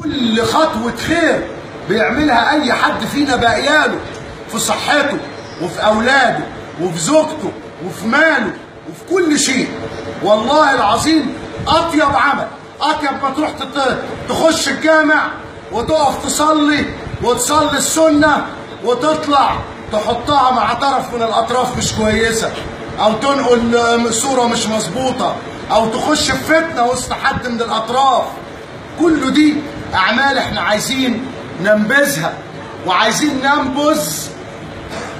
كل خطوة خير بيعملها أي حد فينا بقياله في صحته وفي أولاده وفي زوجته وفي ماله وفي كل شيء. والله العظيم أطيب عمل، أطيب ما تروح تخش الجامع وتقف تصلي وتصلي السنة وتطلع تحطها مع طرف من الأطراف مش كويسة، أو تنقل صورة مش مظبوطة، أو تخش في فتنة وسط حد من الأطراف. كل دي أعمال احنا عايزين ننبذها، وعايزين ننبذ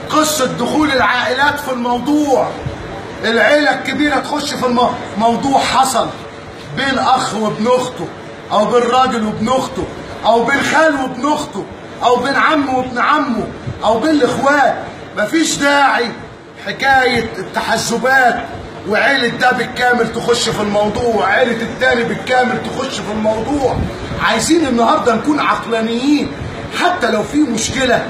قصة دخول العائلات في الموضوع. العيلة الكبيرة تخش في الموضوع. حصل بين أخ وابن أخته، أو بين راجل وابن أخته، أو بين خال وابن أخته، أو بين عمه وابن عمه، أو بين الإخوات. مفيش داعي حكاية التحزبات وعيلة ده بالكامل تخش في الموضوع وعيلة التاني بالكامل تخش في الموضوع. عايزين النهارده نكون عقلانيين، حتى لو في مشكلة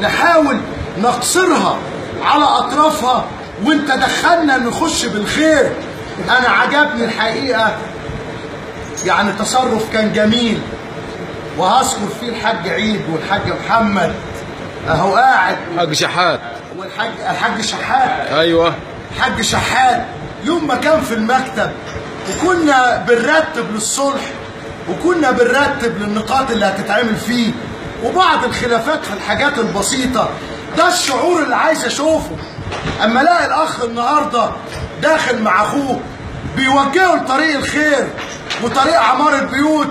نحاول نقصرها على أطرافها، وانت دخلنا نخش بالخير. أنا عجبني الحقيقة، يعني تصرف كان جميل، وهذكر فيه الحاج عيد والحاج محمد اهو قاعد، الحاج شحات والحاج شحات، ايوه الحاج شحات يوم ما كان في المكتب وكنا بنرتب للصلح وكنا بنرتب للنقاط اللي هتتعمل فيه وبعض الخلافات في الحاجات البسيطة. ده الشعور اللي عايز اشوفه. اما الاقي الاخ النهارده داخل مع اخوه بيوجهه لطريق الخير وطريق عمار البيوت،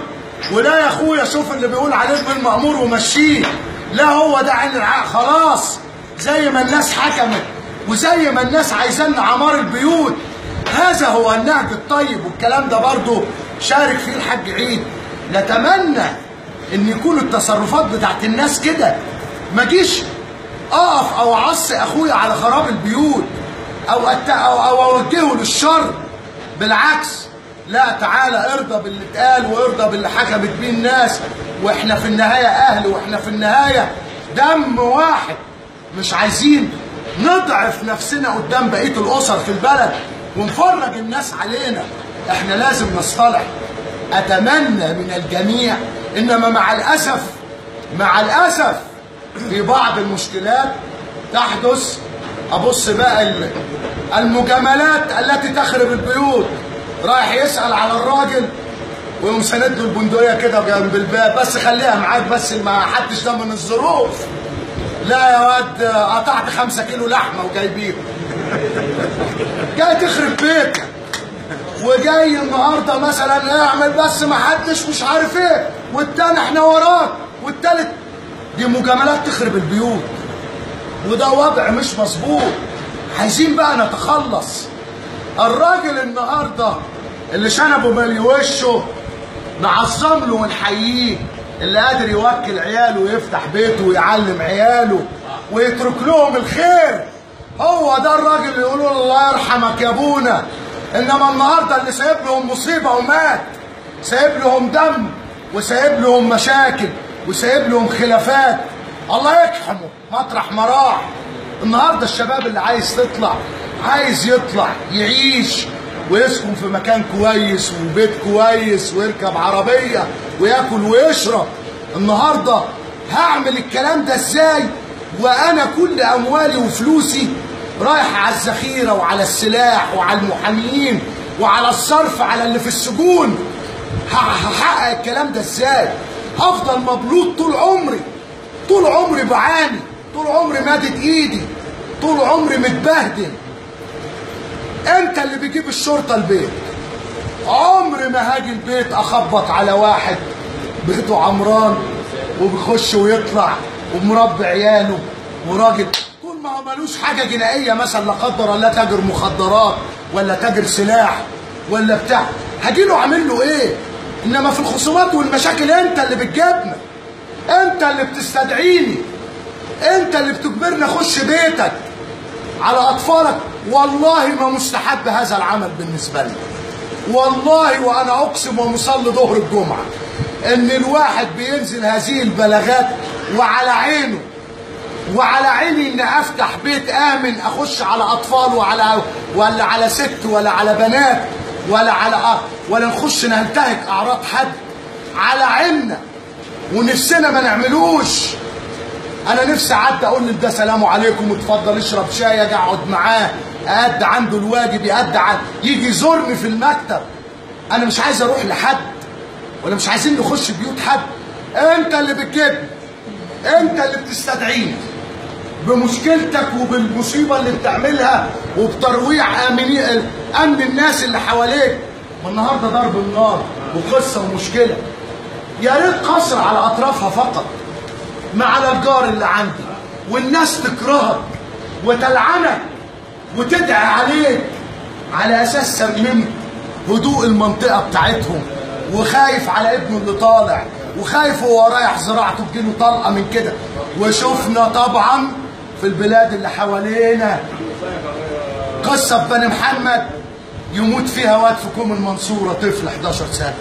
ولا يا اخويا شوف اللي بيقول عليه بالمأمور ومشيه، لا هو ده عين العقل. خلاص زي ما الناس حكمت وزي ما الناس عايزانا عمار البيوت، هذا هو النهج الطيب. والكلام ده برضه شارك فيه الحاج عيد. نتمنى ان يكون التصرفات بتاعت الناس كده، ما جيش اقف او اعصي اخويا على خراب البيوت او اوجهه للشر. بالعكس، لا تعالى ارضى باللي اتقال وارضى باللي حكمت بيه الناس، واحنا في النهاية اهل، واحنا في النهاية دم واحد. مش عايزين نضعف نفسنا قدام بقية الاسر في البلد ونفرج الناس علينا. احنا لازم نصطلح. اتمنى من الجميع، انما مع الاسف، مع الاسف في بعض المشكلات تحدث. ابص بقى المجاملات التي تخرب البيوت. رايح يسأل على الراجل ويقوم ساند له البندقية كده جنب الباب، بس خليها معاك بس ما حدش ده من الظروف. لا يا واد، قطعت 5 كيلو لحمة وجايبيهم. جاي تخرب بيتك، وجاي النهارده مثلا اعمل بس ما حدش مش عارف ايه، والتاني احنا وراك، والتالت. دي مجاملات تخرب البيوت، وده وضع مش مظبوط. عايزين بقى نتخلص. الراجل النهارده اللي شنبه مالي وشه نعظم له ونحييه، اللي قادر يوكل عياله ويفتح بيته ويعلم عياله ويترك لهم الخير، هو ده الراجل اللي يقولوا له الله يرحمك يا ابونا. انما النهارده اللي سايب لهم مصيبة ومات، سايب لهم دم وسايب لهم مشاكل وسايب لهم خلافات، الله يرحمه مطرح ما راح. النهارده الشباب اللي عايز تطلع، عايز يطلع يعيش ويسكن في مكان كويس وبيت كويس ويركب عربية وياكل ويشرب. النهارده هعمل الكلام ده ازاي وانا كل اموالي وفلوسي رايحة على الذخيرة وعلى السلاح وعلى المحاميين وعلى الصرف على اللي في السجون؟ هحقق الكلام ده ازاي؟ هفضل مبلوط طول عمري، طول عمري بعاني، طول عمري مادد ايدي، طول عمري متبهدل. انت اللي بيجيب الشرطة البيت. عمري ما هاجي البيت اخبط على واحد بيته عمران وبيخش ويطلع ومربي عياله وراجل، طول ما هو مالوش حاجة جنائية مثلا لا قدر الله، تاجر مخدرات ولا تاجر سلاح ولا بتاع، هاجي له اعمل له ايه؟ انما في الخصومات والمشاكل انت اللي بتجيبنا، انت اللي بتستدعيني، انت اللي بتجبرني اخش بيتك على اطفالك. والله ما مستحب هذا العمل بالنسبة لي، والله وانا اقسم ومصلي ظهر الجمعة ان الواحد بينزل هذه البلاغات وعلى عينه، وعلى عيني ان افتح بيت امن اخش على اطفال وعلى ولا على ست ولا على بنات ولا على ولا نخش ننتهك اعراض حد. على عيننا ونفسنا ما نعملوش. انا نفسي اعدي اقول لده سلام عليكم واتفضل اشرب شاي، اجي اقعد معاه، اادي عنده الواجب، يأدي يجي يزورني في المكتب. انا مش عايز اروح لحد، ولا مش عايزين نخش بيوت حد. انت اللي بتجيبني، انت اللي بتستدعيني بمشكلتك وبالمصيبه اللي بتعملها وبترويع امن الناس اللي حواليك. والنهارده ضرب النار وقصة ومشكلة، يا ريت قصر على اطرافها فقط، ما على الجار اللي عندي، والناس تكرهك وتلعنك وتدعي عليك على اساس سممت هدوء المنطقة بتاعتهم، وخايف على ابنه اللي طالع، وخايف وهو رايح زراعته تجيله طلقه من كده. وشفنا طبعا في البلاد اللي حوالينا قصة بني محمد يموت فيها واد في كوم المنصورة طفل 11 سنة،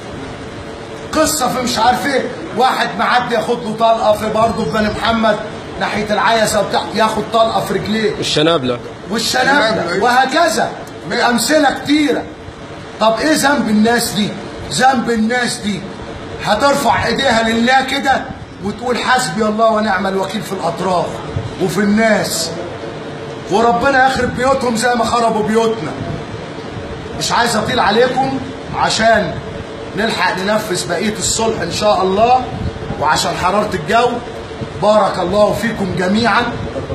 قصة في مش عارف ايه، واحد معدي ياخد له طلقه في برضه في بني محمد ناحية العيسه بتاع، ياخد طلقه في رجليه، الشنابله والشنابله، وهكذا الامثلة كتيرة. طب ايه ذنب الناس دي؟ ذنب الناس دي هترفع ايديها لله كده وتقول حسبي الله ونعم الوكيل في الاطراف وفي الناس، وربنا يخرب بيوتهم زي ما خربوا بيوتنا. مش عايز اطيل عليكم عشان نلحق ننفذ بقية الصلح ان شاء الله، وعشان حرارة الجو. بارك الله فيكم جميعا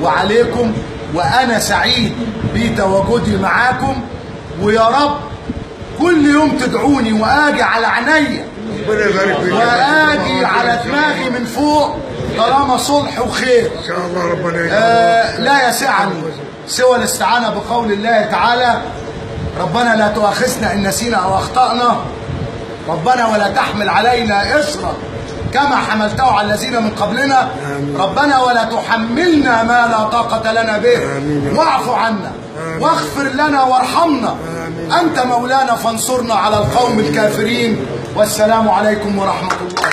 وعليكم، وانا سعيد بتواجدي معاكم، ويا رب كل يوم تدعوني واجي على عينيا واجي على دماغي من فوق طالما صلح وخير ان شاء الله. ربنا يجعل لا يسعني سوى الاستعانة بقول الله تعالى: ربنا لا تؤاخذنا ان نسينا او اخطانا، ربنا ولا تحمل علينا اصرا كما حملته على الذين من قبلنا، ربنا ولا تحملنا ما لا طاقة لنا به، واعف عنا واغفر لنا وارحمنا، أنت مولانا فانصرنا على القوم الكافرين. والسلام عليكم ورحمة الله.